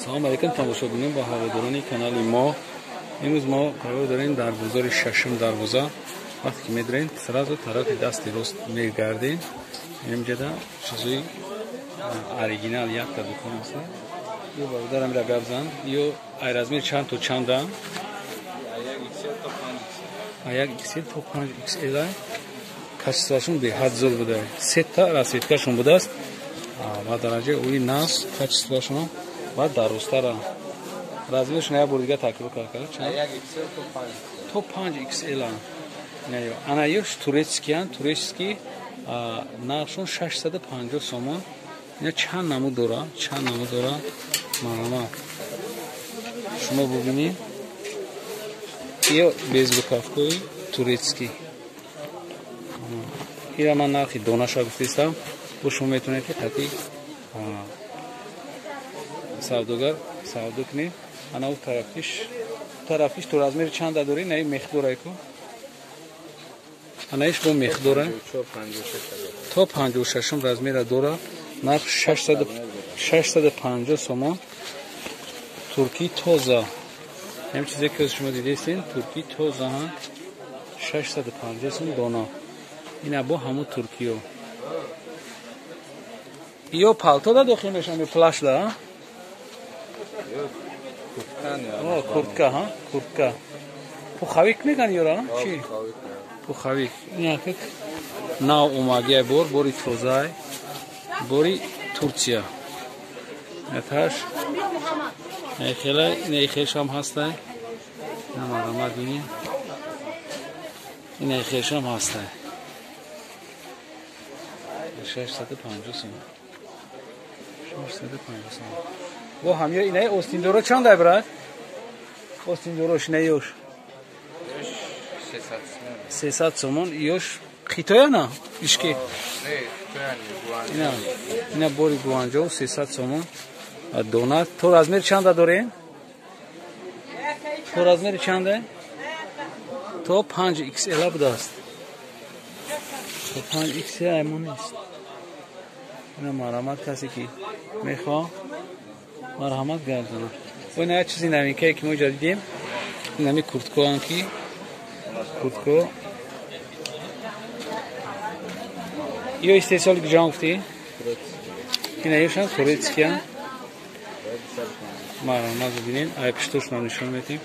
Салом алейкум тамошобинон ва ҳаводорони канали мо. Имрӯз мо қарор дорем дар бозори шашум дарвоза. Вақте ки медурем, сразу тарафи дасти рост мегардем. Инҷода чизои оригинал якта дукон аст. Ё бародарам ра гап зан, ё ай размер чанд то чанда? А 1XL то 5XL. Качествоашон беҳад зур буда. Сета расцветкашон будааст. Ва дараҷаи олии нас качествоашон ва дарозтара. Размершон як бор дига такрор кард. Чанд? То 5XL. Ана ёш турецкиян, турецкий нархшон 650 сомон. Ина чанд намуд дора? Чанд намуд дора? Марҳамат. Шумо бубинед. Ё безрукавкои турецкий. Ира ман нархи донаша гуфтаистам. Бо шумо метавонед ки қати савдогар савдо кунед. Ана ӯ тарафкиш то размери чанда дорӣ? На мех дора ку? Анаиш бо мех дора. То 56 размера дора. Нарх 650 сомон. Турки тоза. Ҳам чизе ки шумо дидестин, турки тоза ҳа. 650 сом дона. Ина бо ҳамун туркиё. Ё палто да дохил мешаванд, ё плаш да? О, куртка, ҳа? Куртка. Пуховик меган ёра? Чи? Пуховик. Ина как нав омадия бор, бори тозай, бори Турция. Наташ. Нехела, нехешам ҳастай. Намарама бини. Нехешам ҳастай. 650 сом. 650 сом. Бо ҳамё инаи остиндоро чанд ай брат? Остиндорош инаёш. 300 сомон. Ёш Хитоя на? Ишки. Не, ина бори Гуанчжоу 300 сомон. Дона то размер чанда дорем? То размери чанда? То 5XL будааст. То 5XL аймон нест. Ина марҳамат касе ки мехоҳ марҳамат гардонад. Ина як чизи новинкае ки мо иҷа дидем, инами курткоам ки куртко ё истеҳсоли куҷо гуфтӣ? Ина ёшам турецкиян. Марҳамат бибинед, ай пуштошонам нишон медиҳем.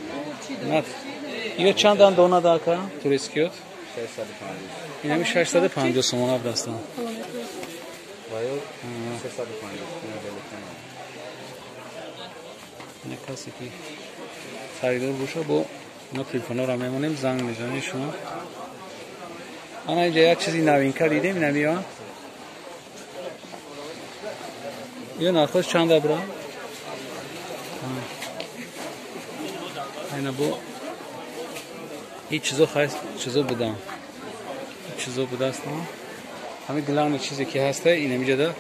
Ё чандан дона дака турецкиёт? Инами 650 сомона будастанд. Ина касе ки харидор боша, бо ма телефонҳоро мемонем, занг мезанем шумо. Ана инҷа як чизи новинка дидем, ина биё. Ё нархош чанда бра? Ина бо ин чизо хайс чизо будам. Чизо будаст. Ҳамин главный чизе ки ҳаста, ин ҳамиҷода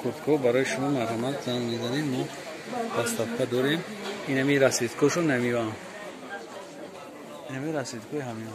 куртко барои шумо марҳамат занг мезанем, мо доставка дорем. Инами расидкошо намева. Инами расидкои ҳамио.